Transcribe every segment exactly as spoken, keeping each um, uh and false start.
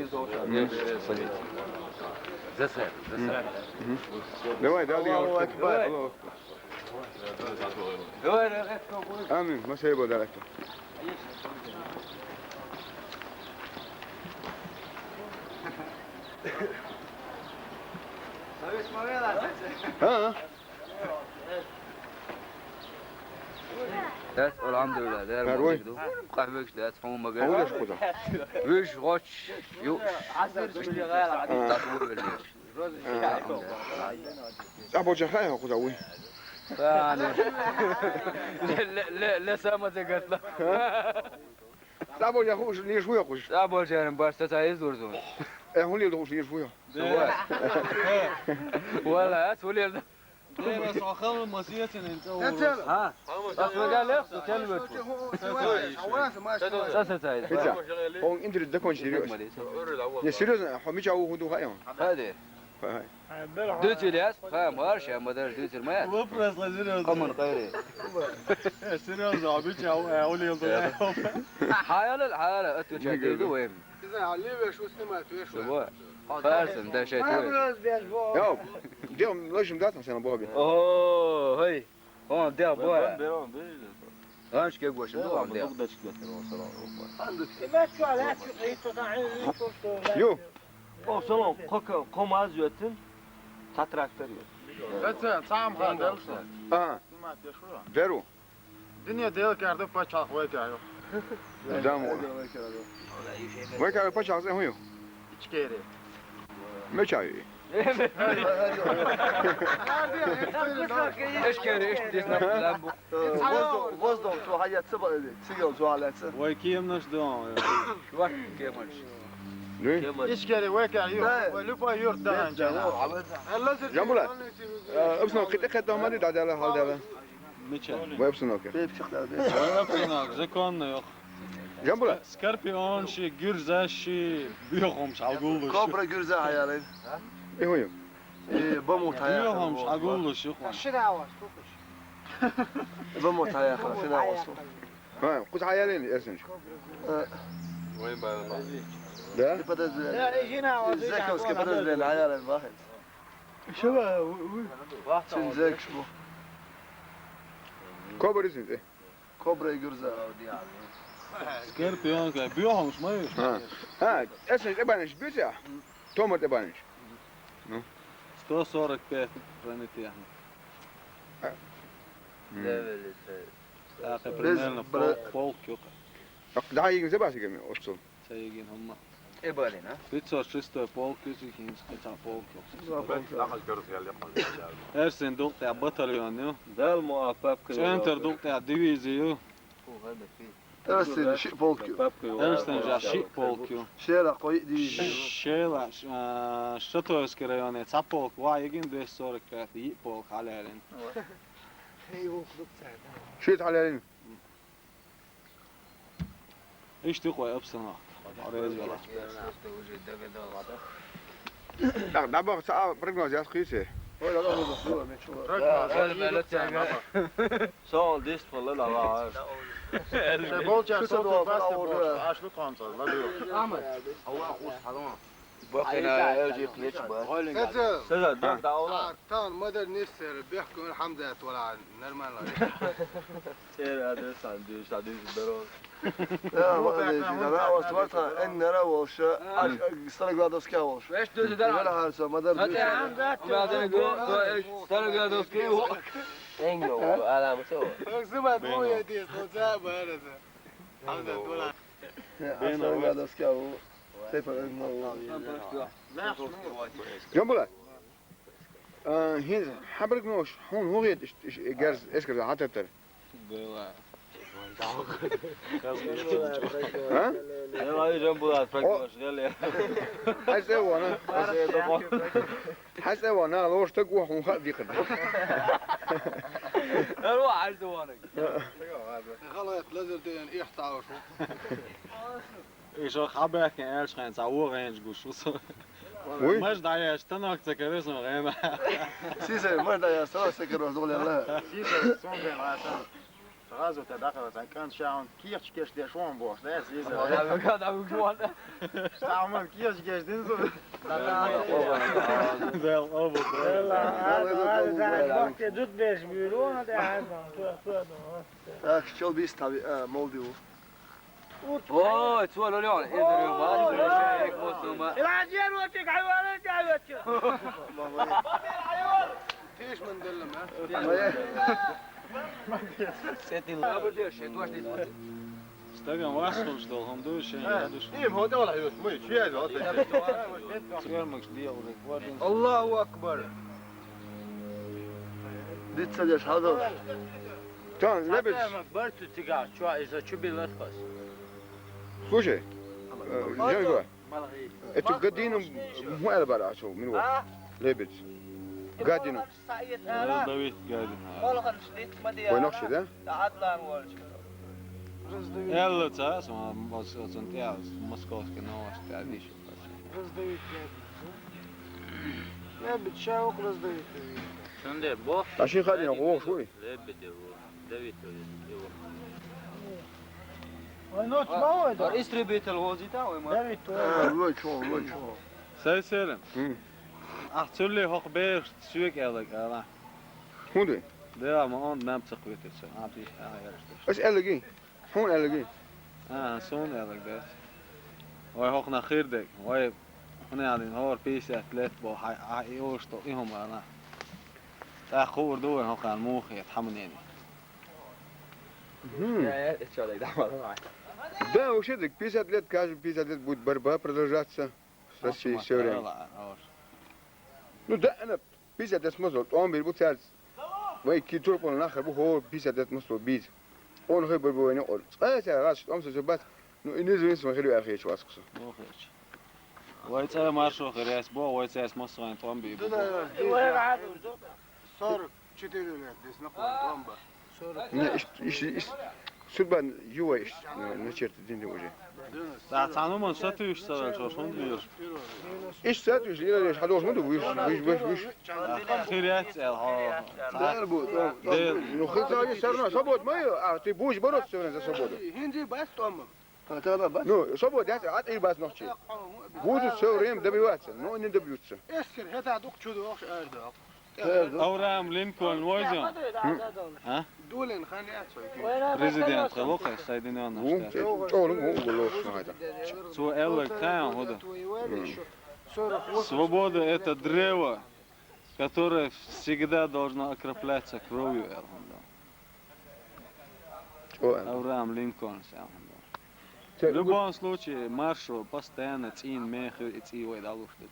Нет, нет, нет. За сэр, за сэр. Мгм. Давай, да, Аллаху Аллаху акбар. Акбар. Аллаху акбар. Давай, давай, давай. Амин. Масайба даракта. А? Дас, алхьамдулиллахь, дер Дар вай? мажигду. Къахьвекш дас, хьун магар. Хьун даш кхуза? Виш, гъоч, юш. А. Дас вай веллеш. А. Або жахай хьун кхуза вуй? Ха, ну. Ле, ле, ле, ле, сама зегатла. Цабол я хуш, лиш хуя хуш. Цабол жарым бар, ца ца из дурзун. Э, хулил хуш, лиш хуя. Валла, ас хулил. Дера сахал масиятин инца. Ха? Ас вагал я, ту тен вет. Ца ца ца из. Ица. Он индир закончили. Не, серьёзно, хомича у худу хаем. Хади. Хай, хай. Дутилес, ха, марш, я мадар дутил мая. Вопрос ла серьёзно. Аман хайри. Серьёзно, обычно, а, улил. Хаяла, хаяла, отвечать иду вем. Не знаю, левее, что снимать, вешаю. Чего? Фарсом, да, шей, твой. Вопрос без вопрос. Йо, где он, лошим датом, сена бобе. О, хей. О, де бо. Берон, берон, берон. Ганч ке гошим, ну, он де. Кимет чуалет, чу, и то да, и то, что. Ю. О, салом, кока, комаз ётин, та трактор ёт. Эце, сам хан дерсо. А. Снимать я шура. Беру. Дунё дел карда пачах вай каро. Дам. Вай каро пачах зе хую. Ичкери. Мечави. Эшкери, эш десна ламбу. Воздух, воздух, то хая цыба, цыгел то аляца. Вай кием наш дом. Вай кием наш. Ишкери векер юрт, любой юрт да. Жамбула. Обсна кыты кыты мани да дала хал дала. Мича. Вай обсна ке. Беп чакта бе. Обсна законно ёх. Жамбула. Скорпион ши, гюрза ши, бюхом шалгулду. Кобра гюрза хаялын. Ихуем. Э, бамут хая. Бюхом шалгулду ши. Ширава, слухай. Бамут хая, ширава. Ха, куз хаялын эсинч. Э. Вай байла. Да? Подозрение. Зековский подозрение, хаялын бахын. Шива, вы, вы. Чин зек шму. Кобризин, э. Кобра и гюрза. Скорпионка. Бёхамш ма ю? А. А, эсэш тӀебаниш биця? Тома тӀебаниш. Ну. Сто сорок пять бронетехник. А. М. Левели це. А, це Без примерно бра- пол, пол кюка. Так, да, їм забасиками, оцу. Це їм гумма. Эбалина. Пятьсот шестой полк, кюзик, хинс, пятьсот полк. Нахал кёрс гал япман. Эрсин дукътя батальон, ю. Дал мо а папка. Центр дукътя дивизию. Эрсин ши полк ю. Эрсин жа ши полк ю. Шела къой дивизию. Шела, а, Шатойский район, ца полк, ва егин двести сорок пять, и полк, халялин. Шит халялин. Иштта къой обстановка. Реза вела. Так, дабагъ ца прогноз яц хиси. Прогноз. Сон дис фалла дала. Се болча со баста болча. Ашлу къамца, ладу. Ама. Аллах ус халама. Бакъина элжи плеч ба. Сеза. Сеза, дог даула. Тан мадар нисер, бехкун хамдат вала нормально. Сер адресан диш, адиш даро. Я, молодец, да, да, вот, вот, а, эн нара волша, аш, а, Староградовская волша. Веш дюзю дар. Нара харса, мадар дюзю. Староградовский. Эн го, аламы со. Зыба, бу я дис, вот, за, бараса. Хамдат вала. Староградовская волша. Жамбула. А, хин хабрик нош, хун хугет иш, иш, герз, эскер хататар. Бела. А? Бела, Жамбула, прогноз, геле. Хасевана. Хасевана, лош так ва хун хадикр. Эрва, хасевана. Халат лазер ден ихтаушу. Ишо хабехкен эльшхен ца угенж гуш усу. Уй. Маж даяш танок ца керес ма гена. Сисе, маж даяш танок ца керес дулела. Сисе, сон бен асан. Сразу та даха сан кан шаун кирч кеш де шон бош, да, сисе. Да, да, да, да. Саман кирч кеш дин су. Зел обу. Бахте дут беш бюро, да, да. Так, чел бис таби, а, молдиу. Ой, цо лолён, эндер ё, мали, шек, мосума. Ила жер вотик, хайвана жай вотик. Тиш ман деллем, а? Сетил. Абу деш, шек, ваш дис. Стаган ваш, что ли, хам душ, я душ. Им хода вала юс, мы, чья, вот. Свермакс делал, вот. Аллаху акбар. Дица деш, хадо. Тан, лебедь. Барцу цигар, чё, из-за чё бил ласхас? Слушай, э, Джангуа, эту гадину муэр барачу, минуа. Лебедь. Гадину. Раздавить гадину. Ой, нахши, да? Элла ца, сама, вот, вот, вот, московский новости, а, видишь. Раздавить лебедь. Лебедь, ща ух раздавить. Шунде, бо? Таши хадин, гох, шуй. Лебедь его. Давид его. Ой, ну, чего это? Истребитель возит, а, ой, ма. Давид, а, ой, чё, ой, чё. Сай селем. М. Ах, цулли хох беш, сюек элек, ала. Хунди? Да, ма он нам цаквитер, а, ти, а, я что. Ас элеги. Хун элеги. А, сон элег, да. Ой, хох на хирдек. Ой, хун элин, хор пятьдесят лет бо, хай, а, и о, что, и хум, ала. Та хур дуэ, хох ан мух, я, хамнени. Мгм. Я, я, чё, да, да, да. Да, вообще, так пятьдесят лет, каждый пятьдесят лет будет борьба продолжаться с Россией всё время. Ну да, она пятьдесят лет смысл, он бил бу царь. Вай ки турпон нахер бу хо пятьдесят лет смысл биз. Он хэ бу бу не он. Э, царь раз, он всё бат. Ну, и не звин сма хили ахе чвас кусу. Ну, хэ. Вай царь маршо хэ ряс бо, вай царь смысл он там би бу. Да, да, да. Сорок четыре лет здесь находится, тромба. Не, иш, иш, иш, судьба юва иш, ну, начерта динди уже. Да, цану ман сатуюш саран шо, шон дюш. Иш сатуюш, ира леш, хадош муду, виш, виш, виш, виш. Хиряц эл, хо. Дар бу, да. Ну, хитаги сарна, свобод маю, а ты будешь бороться всё время за свободу. Хинди бас тома. Ну, свобод, я, а ты бас нохчи. Будут всё время добиваться, но не добьются. Эскер, это дух чудо, ох, эрдох. Авраам Линкольн возьмём. А? Президент гӀелахь Соединённых Штатов. ЧӀогӀа угӀо лоруш ма хӀайта. Цо аьлларг хаа хӀун да? Свобода — это древо, которое всегда должно окропляться кровью, аьлла хӀун да. ЧӀогӀа аьлла. Авраам Линкольнс аьлла хӀун да. В любом случае, маршо постоянно цӀийна мехир и цӀий вай дӀалуш ду.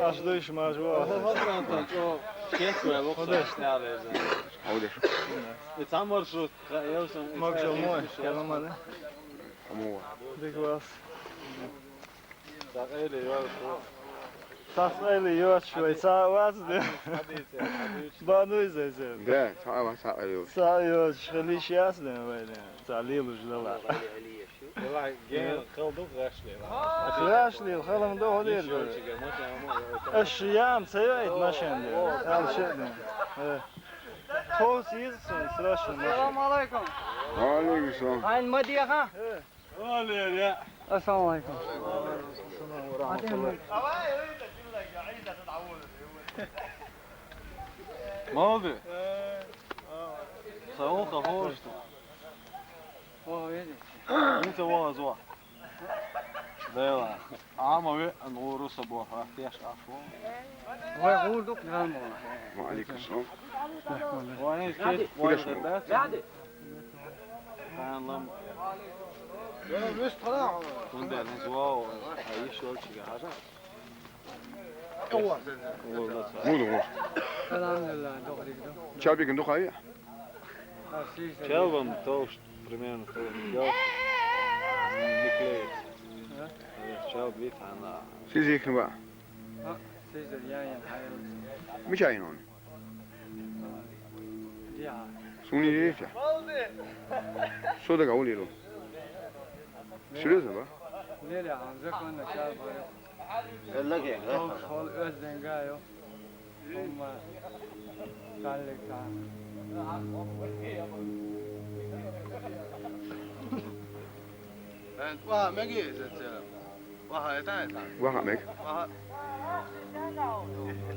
Аш дуйш мажо. Худеш. Худеш. Могжо мой, каламана. Дик вас. Сас айли йоч вай, са ваз де. Бануй зайзе. Да, са ваз, са айли йоч. Са йоч, хилиш яс де вай де. Са лилуш дала. Ила ген хилду гъашли. Гъашли, хилам до ходир. Аш ям, са йоит машин де. Ал шедин. Хос йизсон, страшно. Салам алейкум. Ва алейкум салам. Айн мадиха? Ассаламу алейкум. Малды. Саун хавошту. О, видишь. Мута вазва. Дела. Ама ве ангуру сабо, а теш афо. Вай гурдук нормально. Ва алейкум салам. Вай кет, вай да. Ханлам. Кунда не звал, а ещё чего хажа. Буду, буду. Алхамдулилла, дохрик до. Чабик ду хай. Чалбам толш, примерно толш. Не клеится. Чалбит она. Сизихнва. А, сизер, я, я, хай. Мичайнон. Суни рефя. Сода гаулиру. Серьезно, ба? Леля, анжак он начал баре. Эллаге. Тол хол оьзденгайо. Умма. Калле кан. Ва меги зацера. Ва хай тан тан. Ва мег. Ва.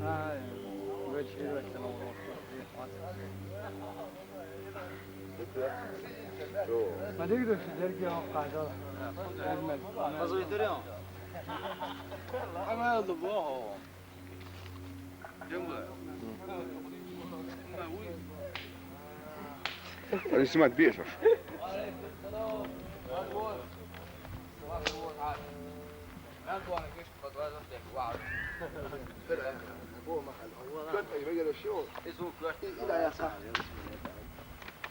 Ай, гочи вачтан. Ма дигдо ши дерги хо казал. Хазуй дурё. Ама лубо. Они снимать бесишь.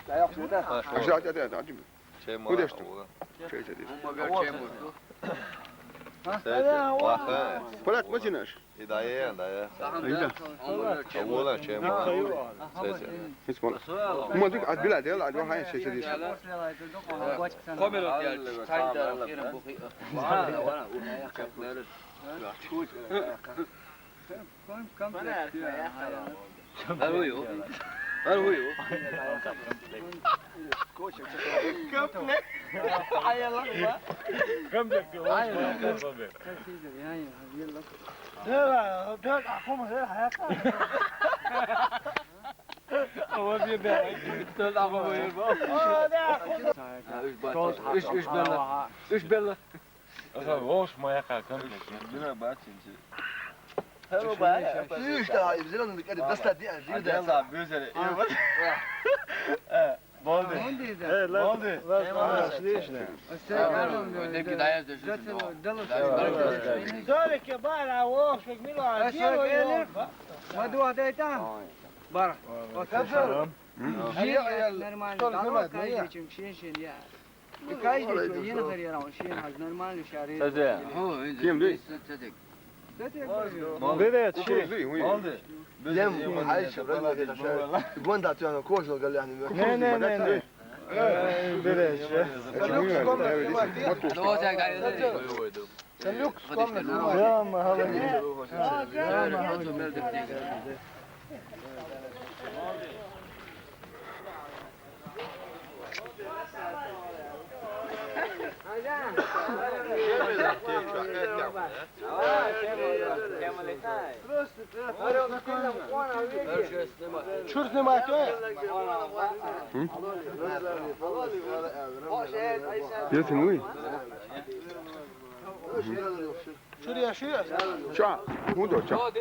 Аж да, да, да, да. Чей мала? Куда что? Чей, чей, чей. Кстати, плохая. Полят, мазинаш. И да, е, да, е. Айда. Авула, чей мала? Кстати. Хис мала. Ма дик ад била дел, ад ва хай се се дис. Камера. Аргуйу. Аргуйу. Комплект. Комплект. Üç, üç belli. Üç belli. Аса вовш ма яка комплект. Бира бачинчи. Ишта, ибзиран бикади даста ди, ди даста. Бюзери. Э, болду. Э, болду. Отлично. Толик бара вовш мила. Ма дуа дайта. Бар. Нормально. Давай каждый чем шин шин я. Каждый что ен харьяра он шин хаз нормально шаре. Ким дый? Берет ши. Алды. Лем хайша брат. Гонда тяна кожа галяни. Не, не, не, не. Берет ши. Sen lüks komnat. Ya mahalle. Ya mahalle. Чур снимать, а? М? Если мы. Чур я ши? Ча, мудо, ча.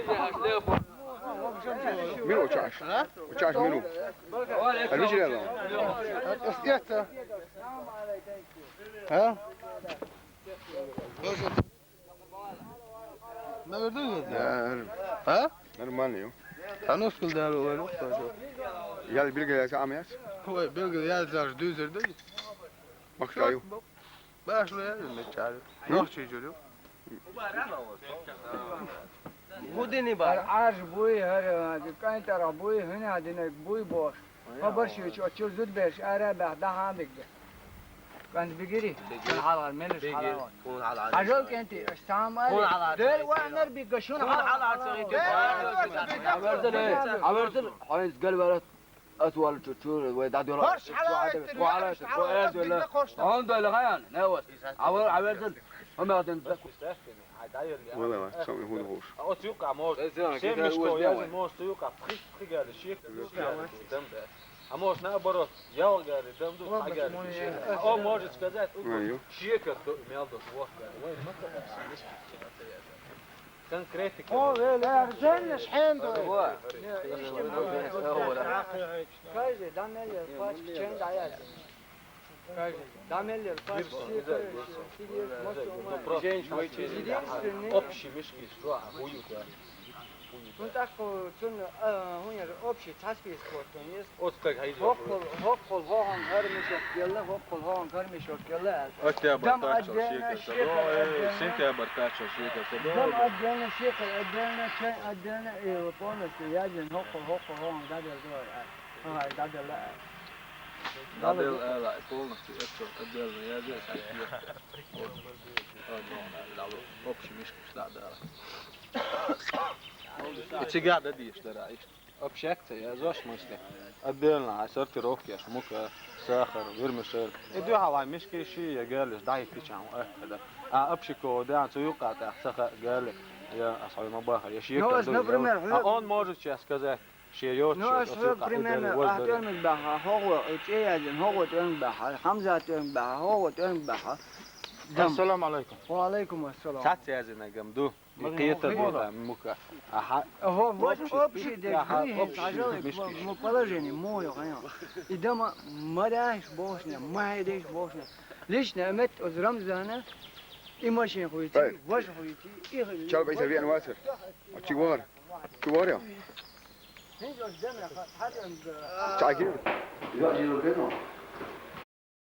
Мило чаш. А? Чаш мило. Аль вижу рядом. Остается. А? Наверное, нет, да? Да. А? Нормально, ё. А ну, сколько дали, говорю, тоже. Я белгиле амяс. Ой, белгиле я даже дюзер да. Максаю. Башлы я, мечтаю. Ну? Ночью жюрю. Гудини бар. Ар аж буй, ар, а, кайта ра буй, хына динек буй бош. Хабар ши, чо, чо зуд берш, ара бах, да хандик да. Кан бигири, кан халар, мелиш халар. Ажал кенти, сам али. Дер ва нар бига шун халар. Авердил, авердил, хойс гел верет. Атвал чучур, вай дадула. Хош халар, хош халар, хош халар. Он да лагаян, не вас. Авер, авердил. Хама дин. Валава, сам худ хош. А вот юка может. Семечко, я может юка, пхи, пхи гали, шик, дам да. А может наоборот, я гали, дам ду, а гали. О, может сказать, шик, то имел до вот гали. Ой, мы так. Конкретика. О, вел, я жене шхендо. Каждый, да, мел, пачка, чем да, я. Каждый. Дамеллер, пас, единственный. Общий мешки, что, а, хуют, да. Ну так, э, цун, э, хунер, общий цаспи спорт, он есть. Вот так, а, идёт. Хоккол, хоккол, хохан, гармишок, гелла, хоккол, хохан, гармишок, гелла. Октябрь, дам так, отдельно, шекер, шекер, да, э, отдельно. Сентябрь, так, шекер, да, дам да. Отдельно, шекер, отдельно, чай, отдельно, и полностью яден, хоккол, хоккол, хохан, да, да, да, а. Ага, да, да, да. Дадел эла полностью это отдельно, я здесь. Вот. Одно, да, общий мешки, да, да. И тебя дадишь, да, да, ишь. Общий акция, я за смысле. Отдельно, а сортировки, аш мука, сахар, вермишель. И два мешки ши, я говорю, дай печам, э, да. А общий ко, да, цуюка, так, сахар, говорю, я, а свой мабаха, я ши. Ну, например, а он может сейчас сказать, Шиёт, ну, шиёт, а что, примерно, а тёрмик баха, хого, э, чей язын, хого тёрмик баха, Хамза тёрмик баха, хого тёрмик баха. Дам. Ассаламу алейкум. Ва алейкум ассалам. Сац язын агам ду. Мгм. Икъета ду, да, мука. Аха. Ого, вот общий, да, общий, да, общий, пожалуй, мешки. Мо-, мо положение, моё, конечно. И дома моряешь бошня, майдешь бошня. Лично эмет оз Рамзана, и машин хуйти, ваш хуйти, и чал байса вен васер. А чего? Чего? Чаги.